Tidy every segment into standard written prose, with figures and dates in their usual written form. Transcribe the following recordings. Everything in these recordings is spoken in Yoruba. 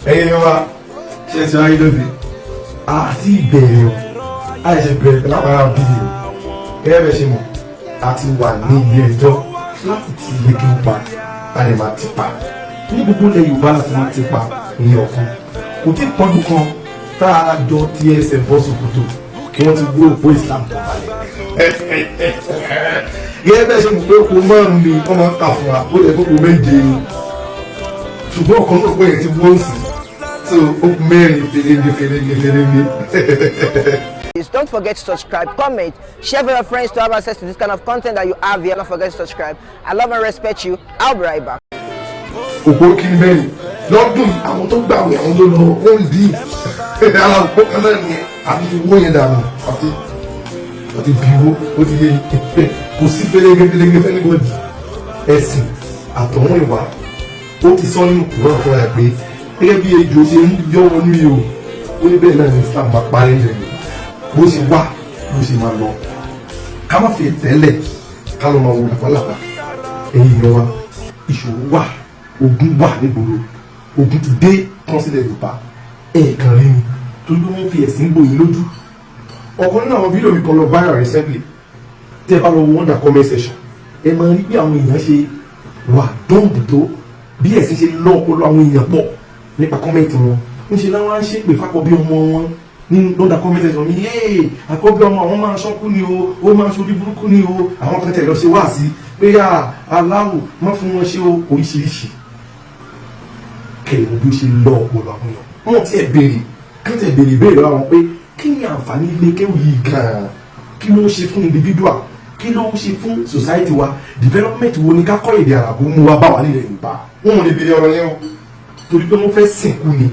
Ẹ̀yin wa, ṣe ti wáyé lóde àti ìbẹ̀rẹ̀ o, àìṣe bẹ̀rẹ̀ pẹ̀lú àwọn ará bíi o. Gẹ́gẹ́ bẹ́ẹ̀ ṣe mọ̀, a ti wà ní ilé ẹjọ́ láti ti ilé kí n pa, a lè máa ti pa ní gbogbo ilẹ̀ Yorùbá láti máa ti pa. Ìyẹn ọ̀kan kò tí pọ́dún kan tá a jọ ti ẹsẹ̀ bọ́ ṣòkòtò kí wọ́n ti gbé òpó Islam tó balẹ̀. Gẹ́gẹ́ bẹ́ẹ̀ ṣe mọ̀ pé òpó márùn-ún ni wọ́n máa ń kà fún wa, ó lè kókó méje ni, ṣùgbọ́n ọ̀kan náà pé ti wọ́n sì so ó mẹ́rin ferege ferege ferege. Please don't forget to subscribe, comment, share with your friends to have access to this kind of content that you have here. Don't forget to subscribe. I love and respect you. I'll be right back. Òpó kí ni mẹ́rin lọ́dún yìí, àwọn tó gbàwé, àwọn tó lọ, wọ́n rí ara òpó kan náà nìyẹn àti ti wó yẹn dànù àti bíwó. Ó ti yé, kò sí ferege ferege f' anybody. Ẹ̀sìn àtọ̀hún ìwà, ó ti sọ nínú Kùránì fúnra ẹ̀ pé gẹ́gẹ́ bí ejò ṣe ń yọ wọnú ihò, ó ní bẹ́ẹ̀ náà ní Islam máa parí ilẹ̀ Yorùbá. Bó ṣe wá ló ṣe máa lọ. Ká má fi tẹ́lẹ̀ ká lọ máa wo làpálàpá. Ẹ̀yin ìyẹn wa, ìṣòro wà, ogun wà nígboro, ogun ti dé tán sílẹ̀ Yorùbá. Ẹ̀ẹ̀kan rí ni torí pé wọ́n fi ẹ̀sìn gbòyìn lójú. Ọ̀kan nínú àwọn fídíò mi kan lọ viral recently. Tí ẹ bá lọ wo under comment section, ẹ máa rí bí àwọn èèyàn ṣe wà dọ́ǹbù tó, bí ẹ̀sìn ṣe lọ́ ọpọlọ àwọn èèyàn pọ̀ nípa comment wọn. Ń ṣe láwọn á ń ṣépè fákọ̀bí ọmọ wọn ní lọ́dà comment section mi. Yéè, àkọ́bí ọmọ àwọn máa ṣọ́kú ni o, ó máa ṣorí burúkú ni o. Àwọn kan tẹ̀ lọ ṣe wá sí pé aláwò má fún wọn ṣe o, oríṣiríṣi. Kẹlẹ̀ bí ó ṣe lọ ọpọlọ àwọn èèyàn. Wọn ti ẹ̀ béèrè, kí wọ́n ti ẹ̀ béèrè ìbéèrè lọ́wọ́ wọn pé kí ni àǹfààní ilé kéwù yìí gan-an? Kí ló ń ṣe fún individual? Kí ló ń ṣe fún society wa? Development wo ni ká kọ́ èdè àràbò mú wa bá wa nílẹ̀ Yorùbá? Wọn ò lè béèrè ọ̀rọ̀ yẹn o, torí pé wọ́n fẹ́ sìnkú ni.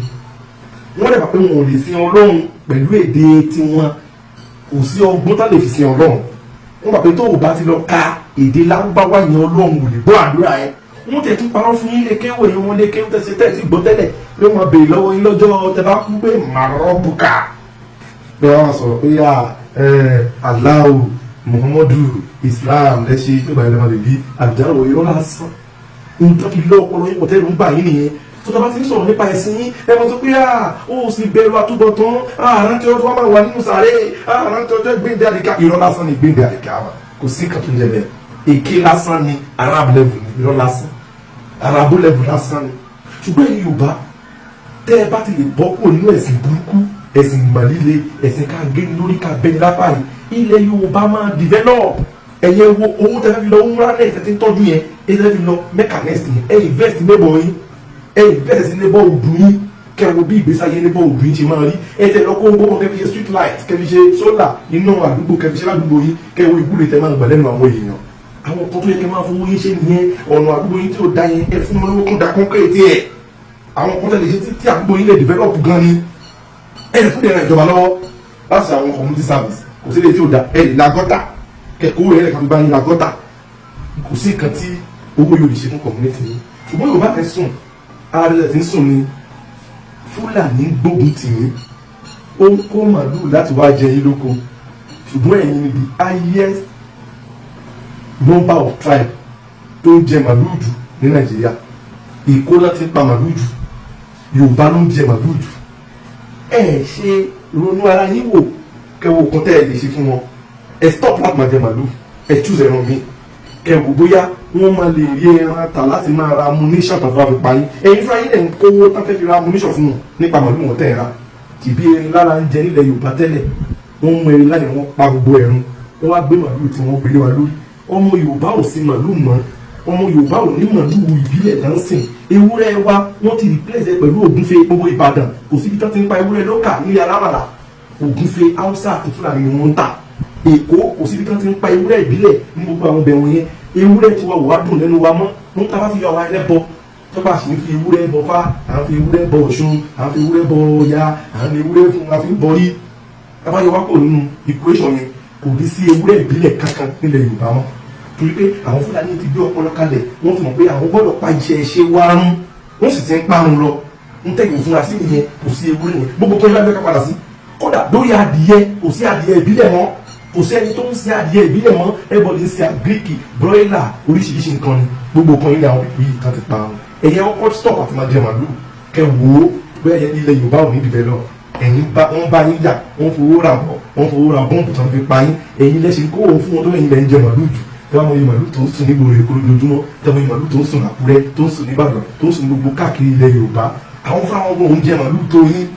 Wọ́n dẹ̀ bá pé wọn ò lè sin Ọlọ́run pẹ̀lú èdè tiwọn. Kò sí ọgbọ́n tá lè fi sin Ọlọ́run. Wọ́n gbà pé tó o bá ti lọ ka èdè Lárúbáwá yẹn, Ọlọ́run ò lè gbọ́ àdúrà yẹn. Wọ́n tẹ̀ tún parọ́ fún yín lè kéwò yín, wọ́n lè kéwò tẹ̀sí tẹ̀sí gbọ́ tẹ́lẹ̀ ló máa béèrè lọ́wọ́ yín lọ́jọ́ tẹ bá kú pé màrọ́bùkà pé wọ́n sọ̀rọ̀ pé Allahu, Muhammadu, Islam lẹ́sẹ̀ nígbà yẹn lè máa lè rí àlùjáde. Irọ́ lásán. Nǹkan fi lọ́ ọpọlọ yín pọ̀tẹ́rù ń bà yín nìyẹn. Tó tá bá ti ń sọ̀rọ̀ nípa ẹ̀sìn yín, ẹ mọ̀ tó pé ó sì bẹ̀rù àtúbọ̀tán, àrántí ọjọ́ wa máa wà nínú sàárè, àrántí ọjọ́ gbéǹde àdìká. Irọ́ lásán ni gbéǹde àdìká wa, kò sí nǹkan tó ń jẹ bẹ́ẹ̀. Èké lásán ni, Arab level ni, irọ́ lásán, Arab level lásán ni. Ṣùgbọ́n ẹ̀yin Yorùbá, tẹ́ ẹ bá ti lè bọ́ kúrò nínú ẹ̀sìn burúkú, ẹ̀sìn ìmọ̀líle, ẹ̀sìn ká gé ní lórí, ká bẹ́ni lápá yìí, ilẹ̀ Yorùbá máa develop. Ẹ̀yẹ wo owó tẹ́ fẹ́ fi lọ umrah náà, tẹ́ ti ń tọ́jú yẹn, ẹ tẹ́ fi lọ Mecca next yẹn, ẹ invest neighbor yín, ẹ invest sí neighborhood yín, kẹ́ wo bí ìgbésí ayé neighborhood yín ṣe máa rí. Ẹ tẹ́ lọ kó owó kan, kẹ́ fi ṣe street light, kẹ́ fi ṣe solar iná àdúgbò, kẹ́ fi ṣe ládùúgbò yín, kẹ́ wo ìwúlò tẹ́ máa gbà lẹ́nu àwọn èèyàn. Àwọn kan tó yẹ kẹ́ máa fowó yín ṣe nìyẹn. Ọ̀nà àdúgbò yín tí ó da yẹn, ẹ fún wọn lówó kún da concrete ẹ̀. Àwọn kan tẹ̀lé ṣe tí àdúgbò yín lè develop gan ni. Ẹ lè fún ìrìn ìjọba lọ́wọ́ láti ṣe àwọn community service. Kò sí ilé tí ó da, ẹ lè la gọ́tà, kẹ̀kọ́ rẹ̀ kàbí bá yín la gọ́tà. Kò sí nǹkan tí owó yóò lè ṣe fún community yín. Ṣùgbọ́n Yorùbá fẹ́ sùn, ara rẹ̀ ti ń sùn ni. Fúlàní gbógun tì yín, ó ń kó màlúù láti wá jẹ yín lóko, ṣùgbọ́n ẹ̀yin ni the highest number of tribe tó ń jẹ màlúù jù ní Nàìjíríà. Èkó láti pa màlúù jù, Yorùbá ló ń jẹ màlúù jù. Ẹ ṣe ronú ara yín wò, kẹwo kan tẹ́ ẹ lè ṣe fún wọn. Ẹ stop láti máa jẹ màlúù, ẹ choose ẹran mi, kẹwò bóyá wọ́n máa lè rí ẹran tà láti máa ra ammunition tó fẹ́ fi pa yín. Ẹ̀yin fúnra yín lẹ̀ ń kówó tán fẹ́ fi ra ammunition fún wọn nípa màlúù wọn tẹ́ ẹ ra. Tìbí erin lára ń jẹ nílẹ̀ Yorùbá tẹ́lẹ̀, wọ́n mú erin láyé, wọ́n pa gbogbo ẹ̀rùn, wọ́n wá gbé màlúù tí wọ́n gbélé wa lórí. Ọmọ Yorùbá ò sí màlúù mọ́, ọmọ Yorùbá ò ní màlúù ìbílẹ̀ là ń sìn. Ewúrẹ́ wa, wọ́n ti replace ẹ pẹ̀lú ògúnfe. Gbogbo Ìbàdàn, kò síbi tán ti ń pa ewúrẹ́ lókà nílé alámàlà, ògúnfe Haúsá àti Fúlàní ni wọ́n ń tà. Èkó, kò síbi tán ti ń pa ewúrẹ́ ìbílẹ̀ ní gbogbo àwọn ọbẹ̀ wọn yẹn. Ewúrẹ́ tiwa wò wá dùn lẹ́nu wa mọ́. Wọ́n tá bá fi yọ àwa ẹlẹ́bọ tó bá sì ń fi ewúrẹ́ bọ fá, à ń fi ewúrẹ́ bọ Ọ̀ṣun, à ń fi ewúrẹ́ bọ Ọya, à ń fi ewúrẹ́ fún, à fi ń bọrí. Tábà yọ wá kò nínú equation yẹn, kò ní sí ewúrẹ́ ìbílẹ̀ kankan nílẹ̀ Yorùbá mọ́, torí pé àwọn Fúlàní ti gbé ọpọlọ kalẹ̀. Wọ́n ti mọ̀ pé àwọn gbọ́dọ̀ pa iṣẹ́ ṣe wá rún, wọ́n sì ti ń parun lọ. Ń tẹ̀yìn òfúnra sí nìyẹn. Kò sí ewúrẹ́ yẹn, gbogbo tó ń bá fẹ́ padà sí. Kódà lórí adìyẹ, kò sí adìyẹ ìbílẹ̀ mọ́, kò sí ẹni tó ń sin adìyẹ ìbílẹ̀ mọ́. Everybody ń sin agric, broiler, oríṣiríṣi nǹkan ni. Gbogbo kan ilé àwọn ìpín yìí kan ti parun. Ẹ̀yẹ kọ́kọ́ stop àti máa jẹ màlúù, kẹ wò ó. Bóyá ilẹ̀ Yorùbá ò ní develop. Ẹ̀yin bá wọ́n bá yín jà, wọ́n fowó ra bọ̀, wọ́n fowó ra bọ́ǹbù tán fi pa yín. Ẹ̀yin lẹ́sìn kó òun fún wọn tó ẹ̀yin lẹ́ ń jẹ màlúù jù. Tẹ́wọ́n mọ iye màlúù tó ń sùn nígboro Èkó lójoojúmọ́, tẹ́wọ́n iye màlúù tó ń sùn l'Àkúrẹ́, tó ń sùn n'Ìbàdàn, tó ń sùn gbogbo káàkiri ilẹ̀ Yorùbá, àwọn fúnra wọn òun jẹ màlúù tó yín,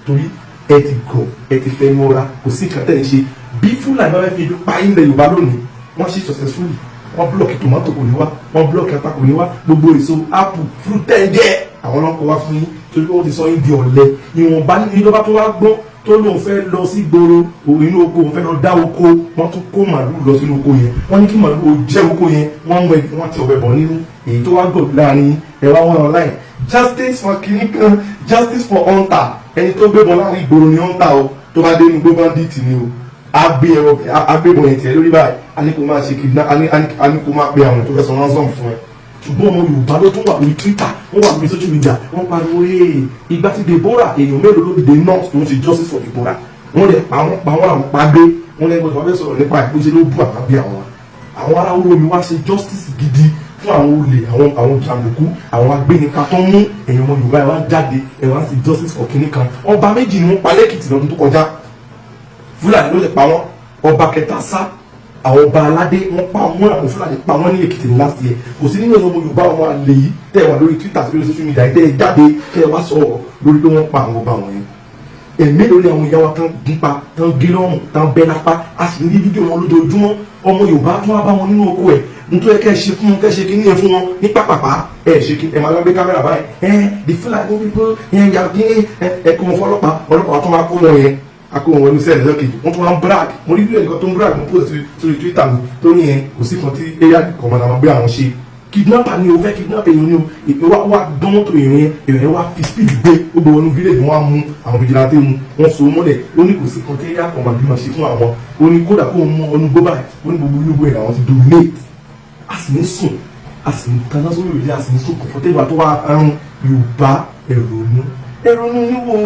torí ẹ ti gọ̀, ẹ ti fẹ́ mọ́ra, kò sí ìkàtẹ́ ẹ̀ ń ṣe. Bí Fúlàní bá fẹ́ fi ibi pa yín ilẹ̀ Yorùbá lónìí, wọ́n ṣe successfully. Wọ́n block tomato, kò ní wá. Wọ́n block ata, kò ní wá. Gbogbo èso, apple, fruit tẹ́ ń jẹ́, àwọn ọlọ́kọ̀ wá fún yín, torí pé wọ́n ti sọ yín di ọ̀lẹ. Ìwọ̀nba ìjọba tó wá gbọ́n tó lóun fẹ́ lọ sí gbòòrò inú oko, òun fẹ́ lọ dá oko, wọ́n tún kó màlúù lọ sínú oko yẹn. Wọ́n ní kí màlúù ó jẹ́ oko yẹn. Wọ́n mọ ẹbí wọ́n ti ọ̀bẹ bọ̀ nínú. Èyí tó wá gọ̀ láàrin ẹ wá wọn online, justice for kìnnì kan, justice for hunter. Ẹni tó gbébọn láàrin ìgboro ni hunter o. Tó bá dé inú gbó, bandit ni o. Agbé ẹrọ agbébọn yẹn tiẹ̀ lórí báyìí, a ní kó máa ṣe kidnap, a ní kó máa pe àwọn tó fẹ́ san ransom fún ẹ. Ṣùgbọ́n ọmọ Yorùbá ló tún wà lórí Twitter, wọ́n wà lórí social media, wọ́n pariwo ee ìgbà tí Deborah, èèyàn mélòó ló dìde north tó ń ṣe justice for Deborah? Wọ́n lè pa wọ́n, pa wọ́n, làwọn pa gbé wọ́n lẹ́gbẹ̀ẹ́ tó wọ́n fẹ́ sọ̀rọ̀ nípa ìpèsè ló bú àwọn bí àwọn ará omi wá ṣe justice gidi fún àwọn olè, àwọn jàǹdùkú, àwọn agbénipa tó ń mú. Èèyàn ọmọ Yorùbá ẹ wá jáde, ẹ wá sí justice for kinní kan. Ọba méjì ni wọ́n pa lẹ́kìtì lọ́dún tó kọjá. Fúlàní ló lè pa wọ́n. Ọba kẹta sá. Àwọn ọba aládé, wọ́n pa wọ́n, àwọn Fúlàní pa wọ́n ní Èkìtì ní last year. Kò sí nínú ọmọ Yorùbá, ọmọ àlè yìí tẹ́ ẹ wà lórí Twitter àti lórí social media, tẹ́ ẹ jáde kẹ́ ẹ wá sọ̀rọ̀ lórí pé wọ́n pa àwọn ọba wọ̀nyẹn. Ẹ̀mí lórí àwọn ìyá wa tán gún pa, tán gé lọ́rùn, tán bẹ́ lápá, a sì ń rí fídíò wọn lójoojúmọ́. Ọmọ Yorùbá tún wá bá wọn nínú oko ẹ̀, nítorí kẹ́ ẹ ṣe fún wọn, kẹ́ ẹ ṣe kí ní ẹ fún wọn ní pápápá. Ẹ ṣe kí ẹ máa gbé kámẹ́rà báyìí, ẹ the Fulani people ẹ yà kí ẹ kó wọn fọlọ́pàá. Ọlọ́pàá tó máa kó wọn yẹn, akó wọn wọnú sẹ́ẹ̀lì lọ́kejì, wọ́n tún wá ń brag. Mo rí fídíò ẹnìkan tó ń brag, mo post sórí Twitter mi, tó ní yẹn kò sí kan tí area commander máa gbé àwọn ṣe. Kidnapper ni o, fẹ́ kidnap èèyàn ni o. Ìpè wá wá dán mọ́tò èèyàn yẹn, èèyàn yẹn wá fi speed gbé ó gbé wọnú village. Wọn á mú àwọn vigilante, mú wọn so mọ́lẹ̀. Ó ní kò sí kan tí area commander máa ṣe fún àwọn. Ó ní kódà kó mú ọnú gbó báyìí, ó ní gbogbo inú gbó yẹn àwọn ti dominate. A sì ń sùn, a sì ń taná sórí òrùlé, a sì ń sùn comfortable tó wá àrùn. Yorùbá, ẹ̀rọ̀nù, ẹ̀rọ̀nù yíwo,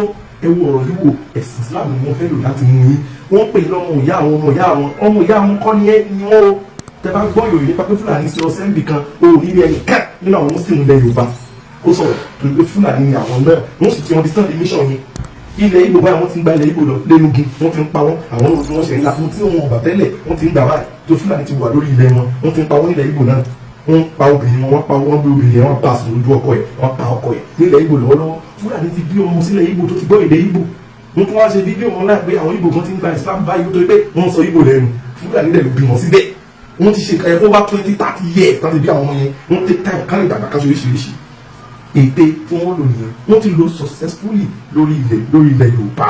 ẹ̀wọ̀ ọ̀rọ̀ yíwo. Ẹ̀sìn Islam ni wọ́n fẹ́ lò láti mú yín. Wọ́n pè lọ́mọ ìyá àwọn, ọmọ ìyá àwọn, ọmọ ìyá àwọn kọ́ ni ẹ ni wọ́n o. Tẹ bá gbọ́ ìròyìn nípa pé Fúlàní sí ọsẹ́ níbì kan, o ò ní rí ẹnì kan nínú àwọn Muslim ilẹ̀ Yorùbá ó sọ̀rọ̀, torí pé Fúlàní ni àwọn náà. Wọ́n sì ti understand the mission yẹn. Ilẹ̀ Ìgbò báyìí, wọ́n ti ń gba ilẹ̀ Ìgbò lọ lẹ́nugun, wọ́n ti ń pa wọ́n. Àwọn olóòtú wọn ṣe ń lakun tí wọn ò bà tẹ́lẹ̀, wọ́n ti ń gbà báyìí tó Fúlàní ti wà lórí ilẹ̀ wọn. Wọ́n ti ń pa wọ́n nílẹ̀ Ìgbò náà. Wọ́n pa obìnrin wọn, wọ́n pa wọ́n gbé obìnrin yẹn, wọ́n pa àsùn lójú ọkọ ẹ̀, wọ́n pa ọkọ ẹ̀ nílẹ̀ Ìgbò lọ́wọ́lọ́wọ́. Fúlàní ti bí ọmọ sílẹ̀ Ìgbò tó ti gbọ́ èdè Ìgbò. Wọ́n tún wá ṣe fídíò wọn láìpẹ́, àwọn Ìgbò kan ti ń gba Islam báyìí tó pé wọ́n sọ Ìgbò lẹ́nu. Fúlàní dẹ̀ ló bí wọn síbẹ̀. Wọ́n ti ṣe nǹkan yẹn fún over 20, 30 years láti bí àwọn ọmọ yẹn. Wọ́n take time kálí ìdàgbà káṣọ oríṣiríṣi ète tí wọ́n lò nìyẹn. Wọ́n ti lò successfully lórí ilẹ̀ Yorùbá.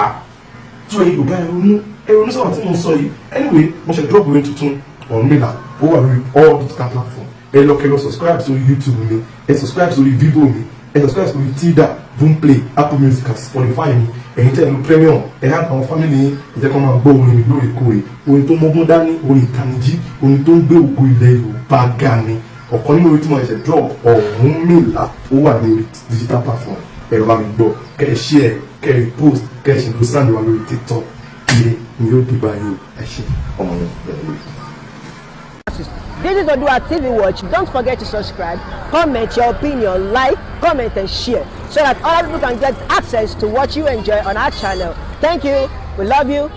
Tí wọ́n Yorùbá, ẹ̀rọnú, ẹ̀rọnú sọ̀rọ̀ tí mo sọ yìí. Anyway, mo ṣe drop orin tuntun, Ọ̀rúnmìlà. Ó wà lórí all digital platform. Ẹ lọ kẹ́ lọ subscribe sórí YouTube mi, ẹ subscribe sórí Vivo mi, ẹ subscribe sórí Tidal, Boomplay, Apple Music àti Spotify mi. Ẹ̀yin tẹ́ ẹ lo premium, ẹ hàn àwọn family yín, ẹ jẹ́ kó máa gbọ́ orin mi lóòrèkóòrè. Orin tó mọ́gbọ́n dání, orin ìtanijí, orin tó ń gbé ògo ilẹ̀ Yorùbá ga ni. Ọ̀kan nínú orin tí mo ṣẹ̀ṣẹ̀ drop, Ọ̀rúnmìlà, ó wà ní orí digital platform. Ẹ bá mi gbọ́, kẹ́ ẹ share, kẹ́ ẹ repost, kẹ́ ẹ ṣe ló sáàdì wa lórí TikTok. Ire ni yóò dé báyìí. Ẹ ṣe ọmọ yẹn bẹ̀rẹ̀ lórí. This is Odua TV Watch. Don't forget to subscribe, comment your opinion, like, comment, and share so that other people can get access to what you enjoy on our channel. Thank you. We love you.